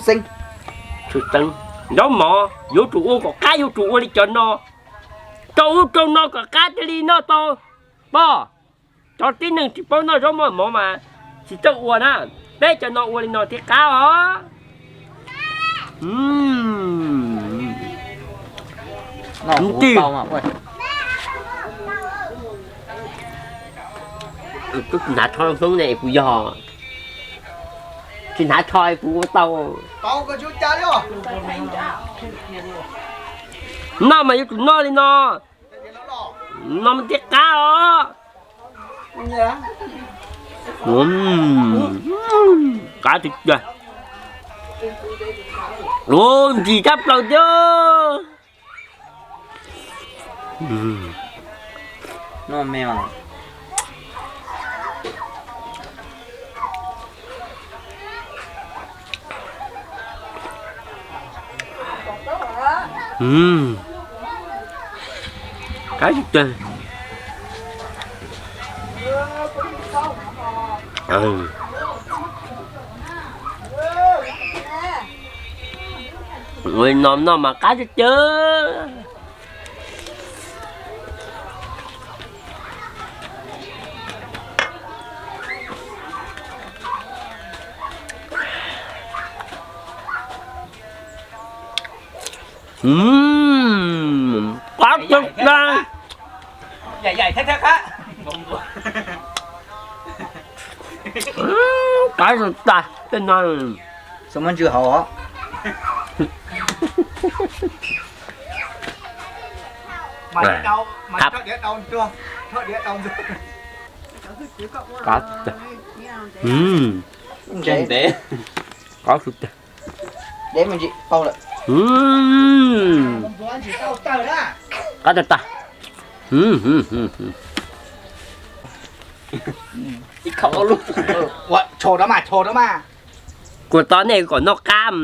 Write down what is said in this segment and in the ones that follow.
Txeeb, zaub mov yuav tsum ua kom qab, yuav tsum ua li cov no, rau ub rau no kom qab thiaj li noj tau. Pog, cov tib neeg tsis paub noj zaub noj mov mas tsis txawj ua na, peb cov no ua li no thiaj qab os. Tsis hnav tsho xwb ne, kuv yog tsis hnav tsho kuv ua tau. Noj mas yuav tsum noj li no, no mas thiaj qab os. Qab tiag tiag. Ntsim tshaj plaws thiab. Qab tiag tiag. Ua li no noj mas qab tiag tiag. Qab tiag tiag. Qab tiag tiag tej no. Xov muab ntsws hauv os. Qab tiag tiag. Dev me ntsis tau lawm. Qab tiag tiag. Ua tshau rau mas, tshau rau mas. Kuv txob nej kom noj qab.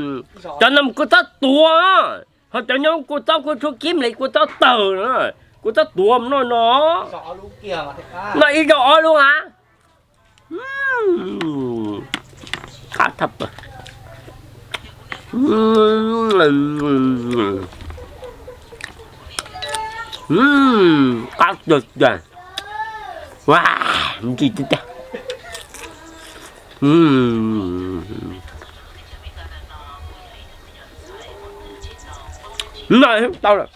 Cov no kuv txob tuag, ho cov nyob kuv txob kuv tshuab kib li kuv txob tawg, kuv txob tuag noj no. Noj ib zaug ob lub a. Qab thaj plaws. Qab tiag tiag. Ua, ntsim tiag tiag. Noj tau lawm.